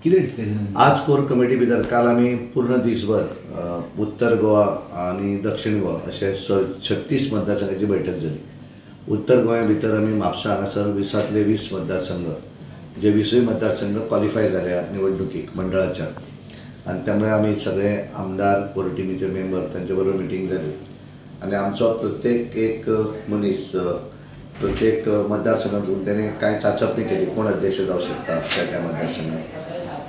कितें डिस्कशन? आज कोर कमिटी भितर काल आमी पूर्ण दीसभर उत्तर गोवा आनी दक्षिण गोवा अशे 36 मतदारसंघाची बैठक जाली. उत्तर गोंया भितर आमी म्हापसा हांगासर 20 20 मतदारसंघ जे 20 मतदारसंघ क्वॉलिफाय जाल्या निवडणुकीक मंडळाच्या, आनी त्यामुळे आमी सगळे आमदार कोर टिमीचे मेंबर तांचे बरोबर मिटींग जाली आनी आमचो प्रत्येक एक मनीस प्रत्येक मतदारसंघातून त्याने कांय चाचपणी केली कोण अध्यक्ष जावं शकता त्या त्या मतदारसंघात,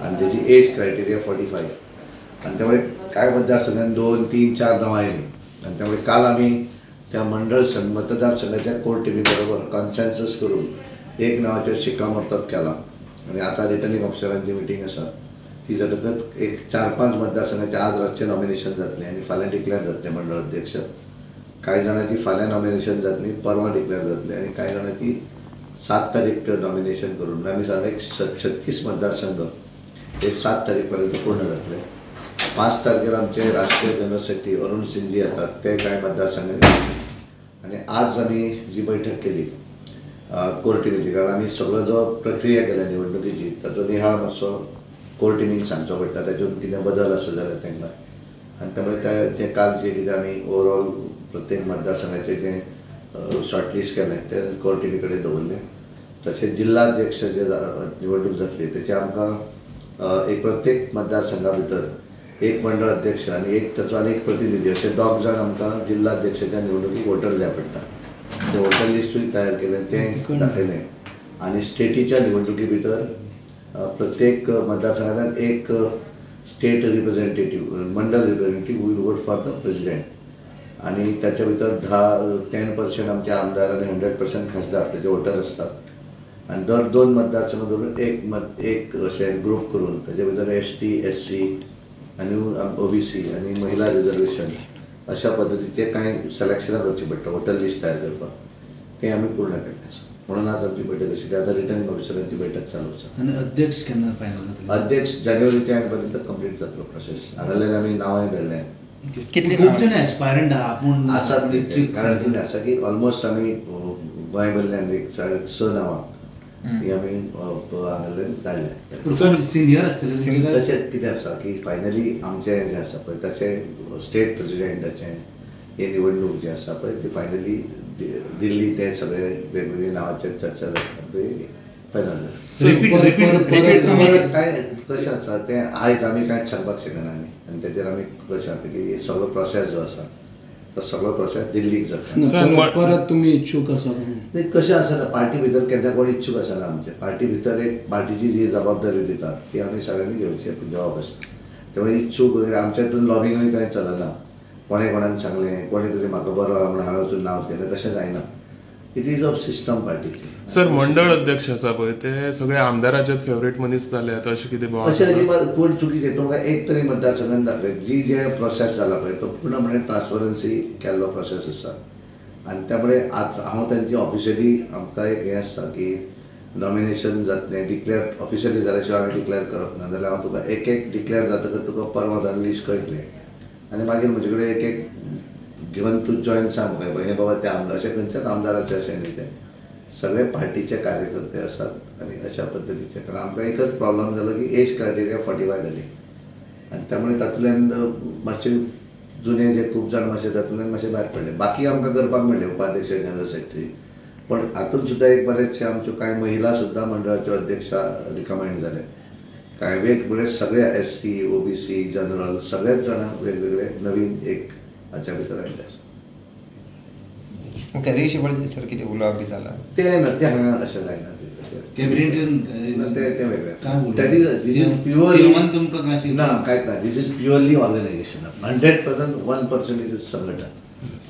आनी तेजी एज क्रायटेरिया 45, आनी त्यामुळे कांय मतदारसंघात 2, 3, 4 नांवां आयलीं. आनी त्यामुळे काल आमी त्या मंडळ मतदारसंघाच्या कोर टिमी बरोबर कॉन्सेन्सस करून एक नांवाचेर शिक्कामोर्तब केला आनी आतां रिटर्निंग ऑफिसरांची मिटींग आसा ती जातकच एक 4-5 मतदारसंघाचे आज रातचें नॉमिनेशन जातलें आनी फाल्यां डिक्लेअर जातलें मंडळ अध्यक्ष. कांय जाणांची फाल्यां नॉमिनेशन जातली, परवां डिक्लेअर जातलें आनी कांय जाणांची 7 तारीख नॉमिनेशन करून आमी साधारण एक 36 मतदारसंघ हे 7 तारीख पर्यंत पूर्ण जातले. 5 तारखेर आमचे राष्ट्रीय जनरल सेक्रेटरी अरुण सिंहजी येतात ते कांय मतदारसंघांनी. आनी आज आमी जी बैठक केली कोर टिमीची, कारण आमी सगळो जो प्रक्रिया केल्या निवडणुकीची ताचो निहाळ मातसो कोर टिमीक सांगचो पडटा, तातूंत कितें बदल आसा जाल्यार तांकां. आनी त्यामुळे त्या जे काल जे कितें आमी ओवरऑल प्रत्येक मतदारसंघाचें जें शॉर्टलिस्ट केलें तें कोर टिमी कडेन दवरलें. तशेंच जिल्हाध्यक्ष जे निवडणूक जातली तेचे आमकां एक प्रत्येक मतदारसंघा भितर एक मंडळ अध्यक्ष आनी एक ताचो आनी एक प्रतिनिधी अशे 2 जाण आमकां जिल्हाध्यक्षाच्या निवडणुकीक वोटर जाय पडटा. तें वोटर लिस्टूय तयार केलें तें दाखयलें. आनी स्टेटीच्या निवडणुकी भितर प्रत्येक मतदारसंघांतल्यान एक स्टेट रिप्रेझेंटेटिव्ह मंडळ representative will vote for the president, आनी ताच्या भितर 10% आमचे आमदार आनी 100% खासदार ताचे वोटर आसतात. आनी दर 2 मतदारसंघ धरून एक अशें ग्रूप करून ताचे भितर ST, SC आनी OBC आनी महिला रिजर्वेशन अशा पद्दतीचे कांय सिलेक्शनां करचीं पडटा वोटर लिस्ट तयार करपाक, तें आमी पूर्ण केल्लें आसा. म्हणून आज आमची बैठक आशिल्ली. आतां रिटर्निंग ऑफिसरांची बैठक चालू आसा. आनी अध्यक्ष केन्ना फायनल जातले? अध्यक्ष जानेवारीच्या एंड पर्यंत कंप्लीट जातलो प्रोसेस. हांगासरल्यान आमी नांवांय धाडल्या. कितले खूब जाण एस्पायरंट आहा आपूण आसात, कारण कितें आसा की ऑलमोस्ट आमी गोंय भरल्यान एक 6 नांवां ही आमी हांगासरल्यान धाडल्या. सिनियर आसतले तशेंच कितें आसा की फायनली आमचें जें आसा पळय तशें स्टेट प्रेजिडेंटाचें हे निवडणूक जी आसा पळय ती फायनली दिल्ली ते सगळे वेगवेगळे नांवाचेर चर्चा जाता ते फायनल जाता. काय कशें आसा तें आयज आमी कांयच सांगपाक शकना न्ही, आनी तेजेर आमी कशें आसा की सगळो प्रोसेस जो आसा तो सगळो प्रोसेस दिल्लीक जाता. परत तुमी इच्छूक आसा? कशें आसा ना, पार्टी भितर केन्ना कोण इच्छूक आसना. आमचे पार्टी भितर एक पार्टीची जी जबाबदारी दिता ती आमी सगळ्यांनी घेवची जबाब आसता. त्यामुळे इच्छूक वगैरे आमच्या हितून लॉबिंगूय कांय चलना. कोणें कोणाक सांगलें कोणें तरी म्हाका बरो आहा म्हणून हांवें वचून नांव केलें तशें जायना. It is of system पार्टीची. सर, मंडळ अध्यक्ष आसा पळय ते सगळे आमदाराचेच फेवरेट मनीस जाले आतां अशें कितें? अशें अजिबात कोण चुकीचें तुमकां एक तरी मतदारसंघान दाखय जी जे प्रोसेस जाला पळय तो पूर्णपणे ट्रान्सपरन्सी केल्लो प्रोसेस आसा. आनी त्यामुळे आज हांव तांची ऑफिशियली आमकां एक हें आसता की नॉमिनेशन जातलें डिक्लेअर ऑफिशियली जाल्या शिवाय आमी डिक्लेअर करप ना, जाल्यार हांव तुका एक एक डिक्लेअर जातकच तुका परवां लिस्ट कळटलें आनी मागीर म्हजे कडेन एक एक घेवन तूं जॉयन सांग म्हाका हें बाबा ते आमदार अशें खंयच्याच आमदाराचें अशें न्ही, तें सगळे पार्टीचे कार्यकर्ते आसात आनी अशा पद्दतीचे. कारण आमकां एकच प्रॉब्लम जालो की एज क्रायटेरिया 45 जाली आनी त्यामुळे तातूंतल्यान मातशे जुने जे खूब जाण मातशे तातूंतल्यान मातशे भायर पडले. बाकी आमकां करपाक मेळ्ळें उपाध्यक्ष जनरल सेक्रेटरी, पण हातूंत सुद्दां एक बरेचशे आमच्यो कांय महिला सुद्दां मंडळाच्यो अध्यक्षा रिकमेंड जाले. कांय वेगवेगळे सगळे ST, OBC, general सगळेच जाणांक वेगवेगळे नवीन एक हाच्या भितर आयिल्ले आसा. तरी सर कितें उलोवप बी जाला तें ना, तें हांगा अशें जायना. कॅबिनेटीन तें वेगळें. This is purely ना, कांयच ना. This is purely organisation. 100% 1% is संघटन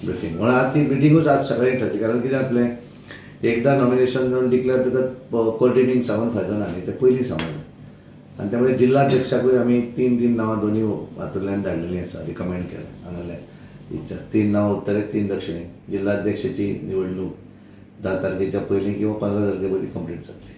ब्रिफींग. म्हणून आज ती मिटिंगूच आज सकाळी ठरली. कारण कितें जातलें, एकदां नॉमिनेशन जावन डिक्लेअर जातकच कोर टिमीक सांगून फायदो ना न्ही, तें पयलीं सांगून. आनी त्यामुळे जिल्हाध्यक्षाकूय आमी 3 3 नांवां दोनी हातूंतल्यान धाडलेलीं आसा, रिकमेंड केलें हांगासरल्यान. 3 नांवां उत्तरेक 3 दक्षिणेक. जिल्हाध्यक्षाची निवडणूक 10 तारखेच्या पयलीं किंवा 15 तारखे पयलीं कंप्लीट जातली.